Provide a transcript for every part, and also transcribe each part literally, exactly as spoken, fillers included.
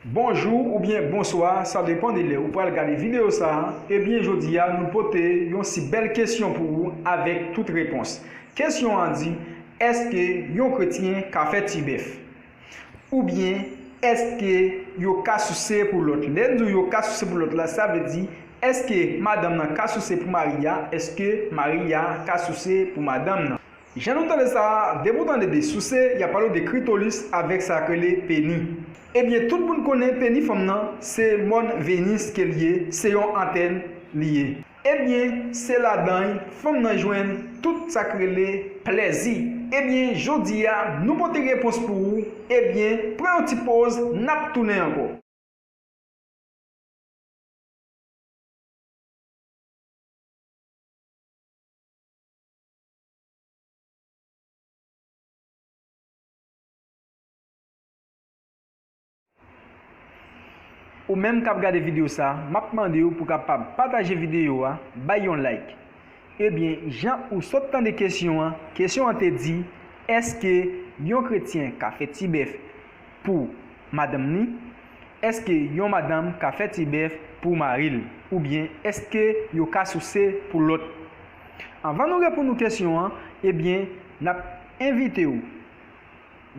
Bonjou oubyen bonswa, sa depann de lè ou pral gade videyo sa a. Ebyen, jodi a, nou pote yon si bèl kesyon pou ou avèk tout repons. Kesyon an di, èske yon kretyen ka fè ti bèf? Oubyen, èske yo ka souse pou lòt? Lè n di w yo ka souse pou lòt la, sa vle di, èske madanm nan ka souse pou mari a? Èske mari a ka souse pou madanm nan? Jan nou tande sa a, depi w tande de souse, y ap pale w de klitoris avèk sa k rele peni. Ebyen, tout moun konnen peni fanm nan, se mòn Venis ke l ye, se yon antèn li ye. Ebyen, se ladan l fanm nan jwenn tout sa k rele plèzi. Ebyen, jodi a, nou pote repons pou ou. Ebyen, pran yon ti poz, n ap tounen ankò. Ou menm k ap gade videyo sa, m ap mande w pou w kapab pataje videyo a, bay yon like. Ebyen, jan ou sot tande kesyon an, kesyon an te di, èske yon kretyen ka fè ti bèf pou madanm ni? Èske yon madanm ka fè ti bèf pou mari l? Oubyen èske yo ka souse pou lòt? Anvan nou reponn ou kesyon an, ebyen, n ap envite w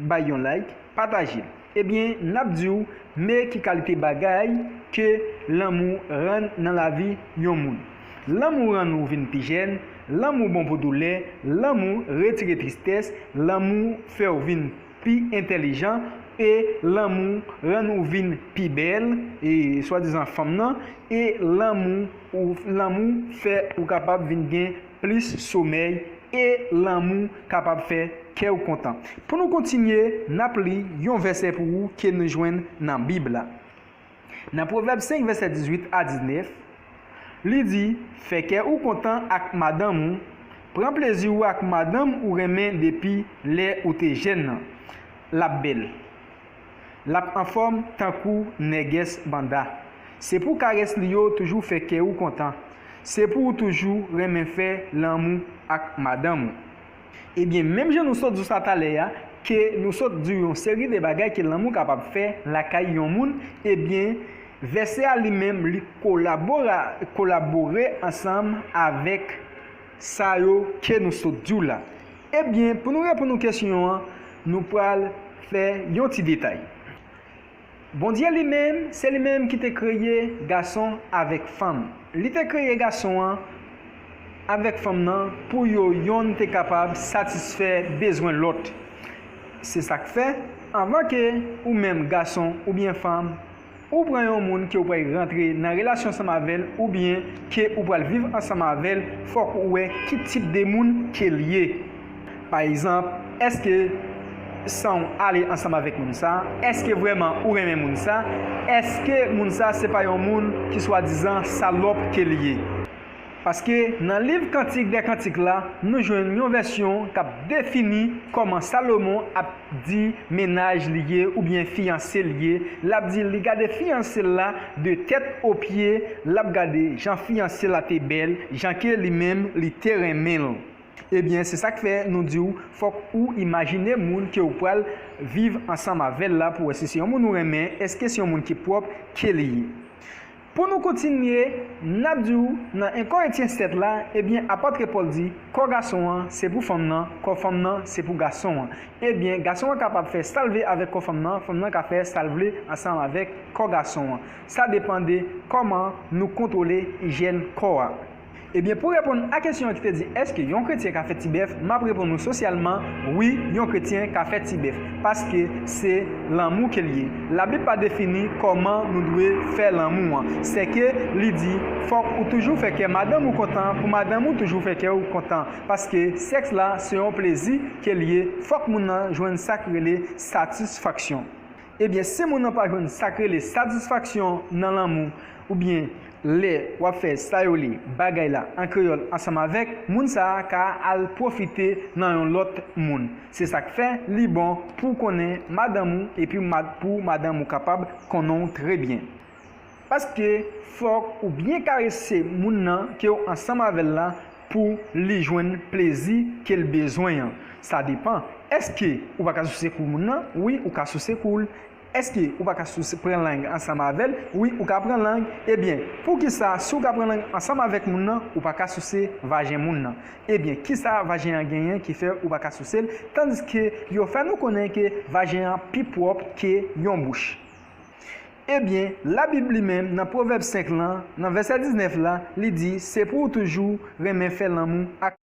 bay yon like, pataje l. Ebyen, n ap di w, men ki kalite bagay ke lanmou rann nan lavi yon moun. Lanmou rann ou vin pi jèn, lanmou bon pou doulè, lanmou retire tristès, lanmou fè w vin pi entèlijan, e lanmou rann ou vin pi bèl, e swadizan fanm nan, e lanmou ou, lanmou fè ou kapab vin gen plis somèy, e lanmou kapab fè kè w kontan. Pou nou kontinye, n ap li yon vèsè pou ou ke nou jwenn nan Bib la. Nan Pwovèb senk, vèsè dizuit a diznèf, li di, fè kè ou kontan ak madanm ou, pran plezi w ak madanm ou renmen depi lè ou te jèn nan. L ap bèl. L ap anfòm tankou nègès banda. Se pou karès li yo toujou fè kè ou kontan. Se pou w toujou renmen fè lanmou ak madanm ou. Ebyen, menm jan nou sot di w sa talè a, ke nou sot di w yon seri de bagay ke lanmou kapab fè lakay yon moun, ebyen, vèsè a li menm, li kolabora-, kolabore ansanm avèk sa yo ke nou sot di w la. Ebyen, pou nou reponn ou kesyon an, nou pral fè yon ti detay. Bondye li menm, se li menm ki te kreye gason avèk fanm. Li te kreye gason an avèk fanm nan pou yo yonn te kapab satisfè bezwen lòt. Se sa k fè, anvan ke ou menm gason oubyen fanm, ou pran yon moun ke ou pral rantre nan relasyon ansanm avè l oubyen ke ou pral viv ansanm avè l, fòk ou wè ki tip de moun ke l ye. Pa egzanp, èske san w ale ansanm avèk moun sa? Èske vrèman ou renmen moun sa? Èske moun sa se pa yon moun ki swadizan salòp ke l ye? Paske nan liv Kantik dè Kantik la, nou jwenn yon vèsyon k ap defini kòman Salomon ap di mennaj li ye oubyen fiyanse l ye. L ap di li gade fiyanse l la de tèt o pye, l ap gade jan fiyanse l la te bèl, jan ke li menm li te renmen l. Ebyen, se sa k fè nou di w, fòk ou imajine moun ke w pral viv ansanm avè l la pou w wè si se yon moun ou renmen, èske se yon moun ki pwòp ke li ye. Pou nou kontinye, n ap di w nan en Korentyen sèt la, ebyen, apòt Pòl di, kò gason an se pou fanm nan, kò fanm nan se pou gason an. Ebyen, gason an kapab fè sa l vle avèk kò fanm nan, fanm nan ka fè sa l vle ansanm avèk kò gason an. Sa depann de kòman nou kontwole ijyèn kò a. Ebyen, pou reponn a kesyon an ki te di, èske yon kretyen ka fè ti bèf, m ap reponn ou sosyalman, wi, yon kretyen ka fè ti bèf, paske se lanmou ke l ye. Labib pa defini kòman nou dwe fè lanmou an. Sèke li di, fòk ou toujou fè kè madanm ou kontan, pou madanm ou toujou fè kè w kontan, paske sèks la, se yon plezi ke l ye, fòk moun nan jwenn sa k rele satisfaksyon. Ebyen, si moun nan pa jwenn sa k rele satisfaksyon nan lanmou, oubyen lè w ap fè sa yo li bagay la an kreyòl ansanm avèk, moun sa a ka al pwofite nan yon lòt moun. Se sa k fè li bon pou w konnen madanm ou epi mad-, pou madanm ou kapab konnen w trè byen. Paske fòk ou byen karese moun nan ke w ansanm avè l la pou li jwenn plezi ke l bezwen an. Sa depann. Èske ou pa ka souse kou moun nan? Wi, ou ka souse kou l. Èske ou pa ka souse, pran lang ansanm avè l? Wi, ou ka pran lang. Ebyen, poukisa, si w ka pran lang ansanm avèk moun nan, ou pa ka souse vajen moun nan? Ebyen, kisa vajen an genyen ki fè ou pa ka souse l, tandiske yo fè nou konnen ke vajen an pi pwòp ke yon bouch? Ebyen, Labib li menm, nan Pwovèb senk lan, nan vèsè diznèf la, li di, se pou w toujou renmen fè lanmou ak